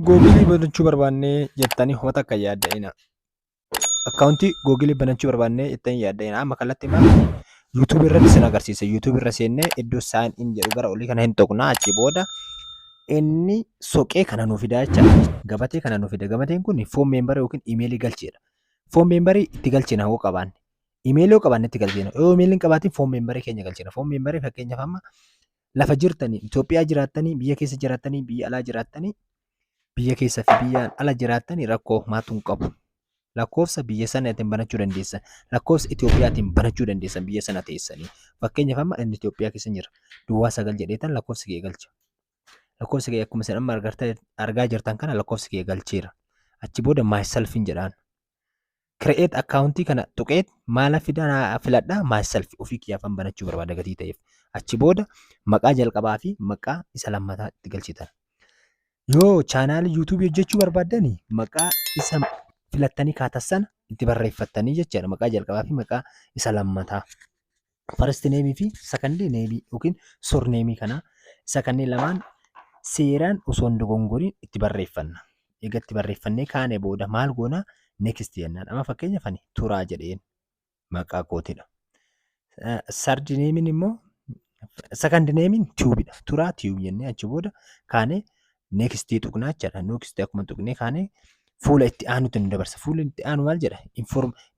Googilii banachuu barbaannee jettanii homa takka hin yaadda'inaa. Akkaawuntii googilii banachuu barbaannee jettanii hin yaadda'inaa. Amma kallattii maal YouTube irratti isin agarsiisa. YouTube irra seennee iddoo sign in jedhu gara olii kana hin tuqnaa. Achi booda inni soqee kana nu fidaa jechaadha. Gabatee kana nu fida. Gabateen kun phone number yookiin imeelii galcheedha. Phone number itti galchina hoo qabaanne. Imeelii yoo qabaanne itti galchina. Yoo imeelii hin qabaatin phone number keenya galchina. Phone number fakkeenyaaf amma lafa jirtanii, Itoophiyaa jiraattanii, biyya keessa jiraattanii, biyya alaa jiraattanii, biyya keessa fi biyya ala jiraattanii rakkoo homaatu hin qabu. Lakkoofsa biyya sanaatiin banachuu dandeessan. Lakkoofsa Itoophiyaatiin banachuu dandeessan biyya sana teessanii. Fakkeenyaaf amma inni Itoophiyaa keessa jira. 09 jedheetan lakkoofsa kee galcha. Lakkoofsa kee akkuma isin amma argaa jirtan kana lakkoofsa kee galcheera. Achi booda myself hin jedhaan. Create akkaawuntii kana tuqeet maala fidaa filadhaa? Myself, ofii kiyyaafan banachuu barbaada gatii ta'eef. Achi booda maqaa jalqabaa fi maqaa isa lammataa itti galchitan. Yoo chaanaalii yuutuubii hojjechuu barbaaddani maqaa isa filattanii kaatan sana itti barreeffattanii jechaadha. Maqaa jalqabaa fi maqaa isa lammataa. First name fi second name yookiin surname kana isa kanneen lamaan seeraan osoo hin dogongoriin itti barreeffanna. Egaa itti barreeffannee kaane booda maal goona? Next jennaan. Amma fakkeenyaaf ani Turaa jedheen maqaa kootidha. Third name immoo, second name Tube-dha. Turaa Tube jennee achi booda kaanee next tuqnaa jechaadha. Next akkuma tuqnee kaanee fuula itti aanutti nu dabarsa. Fuulli itti aanu maal jedha?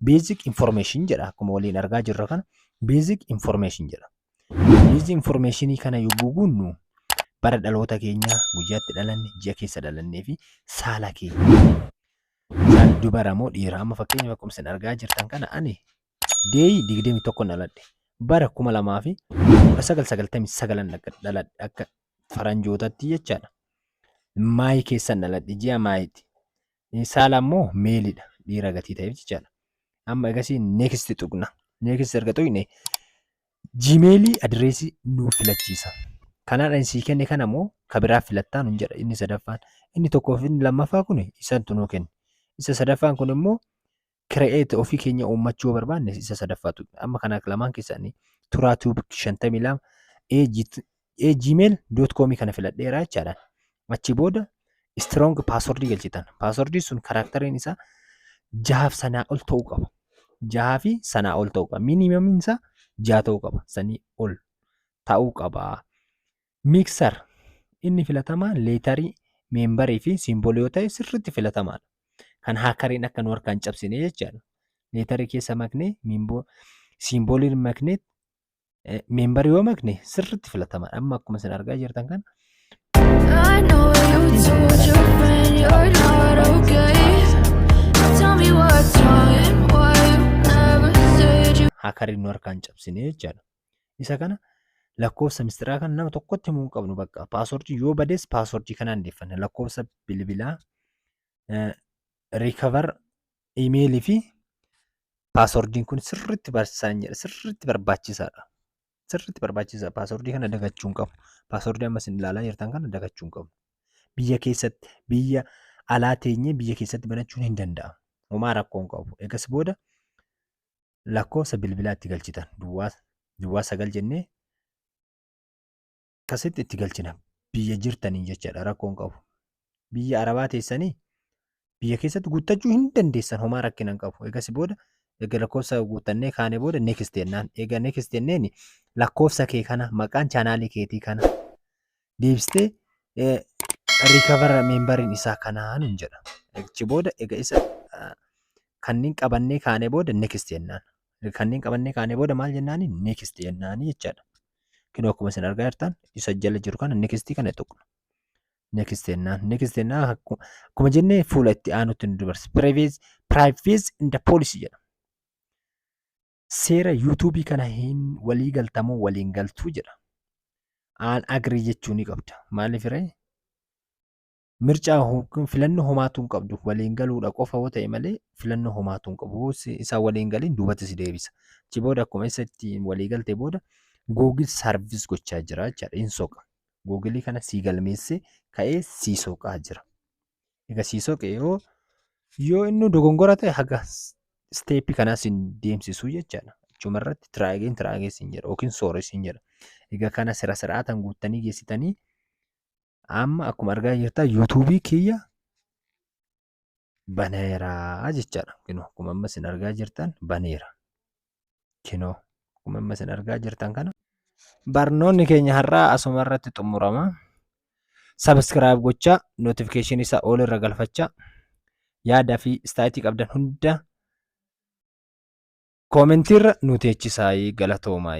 Basic information jedha. Akkuma waliin argaa jirru kana basic information jedha. Basic information kana yogguu guunnu bara dhaloota keenyaa, guyyaatti dhalanne, ji'a keessa dhalannee fi saala keenya. Saala dubara moo dhiira? Amma fakkeenyaaf akkuma isin argaa jirtan kana ani day 21 dhaladhe. Bara 201999 dhaladhe akka faranjootatti jechaadha. May keessan dhaladhe, ji'a Mayitti. Saala immoo male-dha, dhiira gatii ta'eef jechaadha. Amma egasii next tuqna. Next erga tuqne Gmail address nuuf filachiisa. Kanaan ani sii kenne kana moo ka biraa filattaa nun jedha inni sadaffaan. Inni tokkoo fi inni lammaffaa kun isantu nuu kenne. Isa sadaffaan kun immoo create ofii keenya uummachuu yoo barbaanne isa sadaffaa tuqna. Amma kana lamaan keessanii Turaa Tube 52 gmail.com kana filadheera jechaadha. Achi booda strong password galchitan. Password sun character-iin isaa jahaaf sanaa ol ta'uu qaba. Jahaa fi sanaa ol ta'uu qaba. Minimum-iin isaa 6 ta'uu qaba. Sanii ol ta'uu qaba. Mixer inni filatamaa letter, number fi symbol yoo ta'e sirriitti filatamaadha. Kan hacker-iin akka nu harkaan cabsine jechaadha. Letter keessa maknee, symbol-iin maknee, number yoo makne sirriitti filatamaadha. Amma akkuma isin argaa jirtan kana I know you told your friend you're not okay. Tell me what's wrong and why you never said you hacker-iin nu harkaan cabsine jechaadha. Isa kana lakkoofsa mistiraa kan nama tokkotti himuu hin qabnu bakka. Password yoo bades password kanaan deeffanna. Lakkoofsa bilbilaa, recover email fi password-iin kun sirriitti barsiisaan jedha. Sirriitti barbaachisaadha. Sirriitti barbaachisaa. Password kana dagachuu hin qabu. Password amma isin ilaalaa jirtan kana dagachuu hin qabu. Biyya keessatti, biyya alaa teenyee biyya keessatti banachuun hin danda'amu. Homaa rakkoo hin qabu. Egas booda lakkoofsa bilbilaa itti galchitan. 09 jennee akkasitti itti galchina. Biyya jirtanii jechaadha, rakkoo hin qabu. Biyya Arabaa teessanii biyya keessatti guuttachuu hin dandeessan, homaa rakkina hin qabu. Egas booda egaa lakkoofsa guuttannee kaanee booda next jennaan. Egaa next jenneen lakkoofsa kee kana, maqaan chaanaalii keetii kana deebistee recover number-iin isaa kanaa nun jedha. Achi booda egaa isa kanneen qabannee kaanee booda next jennaan. Kanneen qabannee kaanee booda maal jennaani? Next jennaani jechaadha. Kinoo akkuma isin argaa jirtan isa jala jiru kana next kana tuqna. Next jennaan. Next jennaan akkuma jennee fuula itti aanutti nu dabarsa. Privacy and the policy jedha. Seera yuutuubii kana hin walii galtamoo waliin galtuu jedha. Aan agree jechuu ni qabda. Maaliif ree? Mircaa yookiin filannoo homaatu hin qabdu. Waliin galuudha qofa yoo ta'e malee filannoo homaatu hin qabu. Isaan waliin galiin duubatti si deebisa. Achi booda akkuma isa ittiin walii galte booda Google service gochaa jira jechaadha. Hin soqa. Googilii kana sii galmeessee ka'ee sii soqaa jira. Egaa sii soqe yoo inni dogongora ta'e haga step kanaa sin deemsisu jechaadha. Achuma irratti try again, try again siin jedha yookiin sorry siin jedha. Egaa kana sira siraataan guuttanii geessitanii amma akkuma argaa jirtan yuutuubii kiyya Baneera jechaadha. Kinoo akkuma amma isin argaa jirtan baneera. Kinoo akkuma amma isin argaa jirtan kana. Barnoonni keenya har'aa asuma irratti xumurama. Subscribe gochaa, notification isaa all irra galfachaa, yaada fi istaayitii qabdan hunda comment irra nu teechisaa. Galatoomaa.